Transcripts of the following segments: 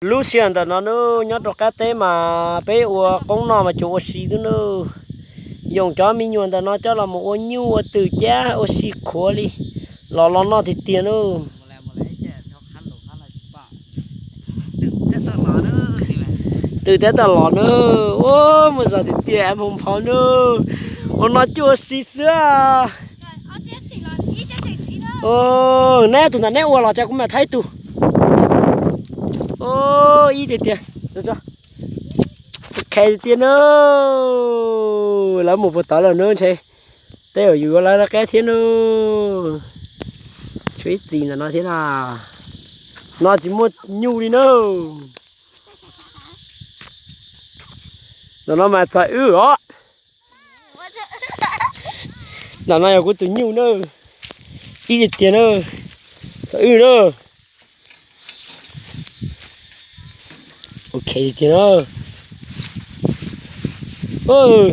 Lub sij hawm ntawm no nawb, nyob rau qab teb mas peb ua qoob noj mas cuag ua si xwb nawb. Yoom cov me nyuam ntawm no coj los mus ua nyuj ua twm cab ua si khuav li, los los noj tiag tiag nawb. Twm tab tom los nawb, ua muaj zog tiag tiag, mus nphau nawb. Ua no cuag ua si xwb. Neb tus ntawm neb ua los cas kuv mam thaib tug. Ib tiag tiag, ok tiag tiag nawb. Lawv mus puag tod lawm nawb ntshe. Tej zaum yus yuav lawv lawv qab thiab nawb. Tshuav ib txis ntawm no thiab na. No tsis muaj nyuj li nawb. Ntawm no mas txawm wb os. Ntawm no yog kuv tus nyuj na. Ib tiag tiag na. Txawm wb na. Ok tiag na. Tus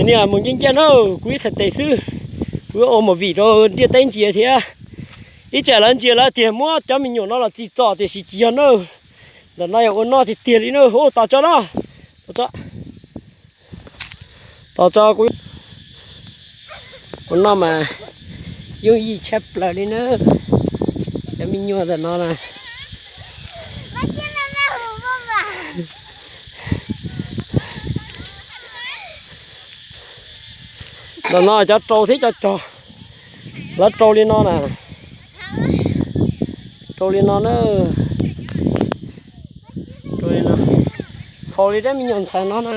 niag mus ncaj ncaj na, kuv ib txhais tes xwb, kuv yuav ua movie rau ntiaj teb ntsia thiab. Ib tsam lawv ntsia lawv tias muab cov me nyuam no los txi txom tiam sis tsis yog na. Ntawm no yog ua noj tiag tiag li na, hu tos tso na. Tos tso kuv, ua noj mas yooj yim tshaj plaws li na. Cov me nyuam ntawm no na. Ntawm no cov rau thiab cov cog, lawv rau li no na. Rau li no na. Rau li no. Faus li dab me nyuam ntxhais no na.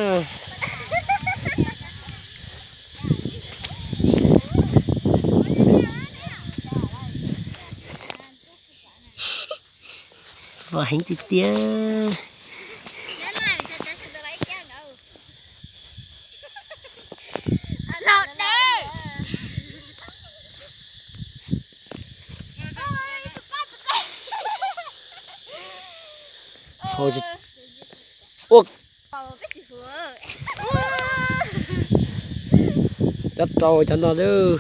Los heev tiag tiag. Ua cov rau cov no lawm.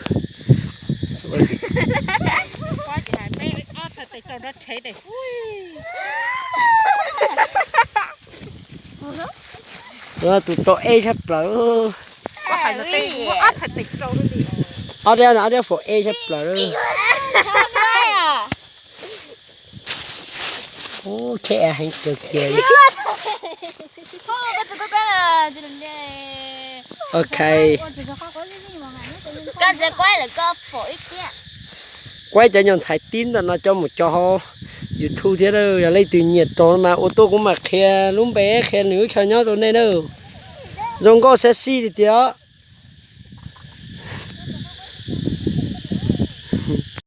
Tus rau ej tshaj plaws. Ob diab, ob diab faus ej tshaj plaws. Ub, cheb heev kawg kiag li. Ok. Kuaib cov nyuam ntxhais tib ntawm no coj mus tso hauv YouTube thiab, yog leej twg nyiam rau mas ua tuaj kuv mam qhia lub npe qhia nws lub chaw nyob rau nej na. Zoo nkauj sab sij li tiag.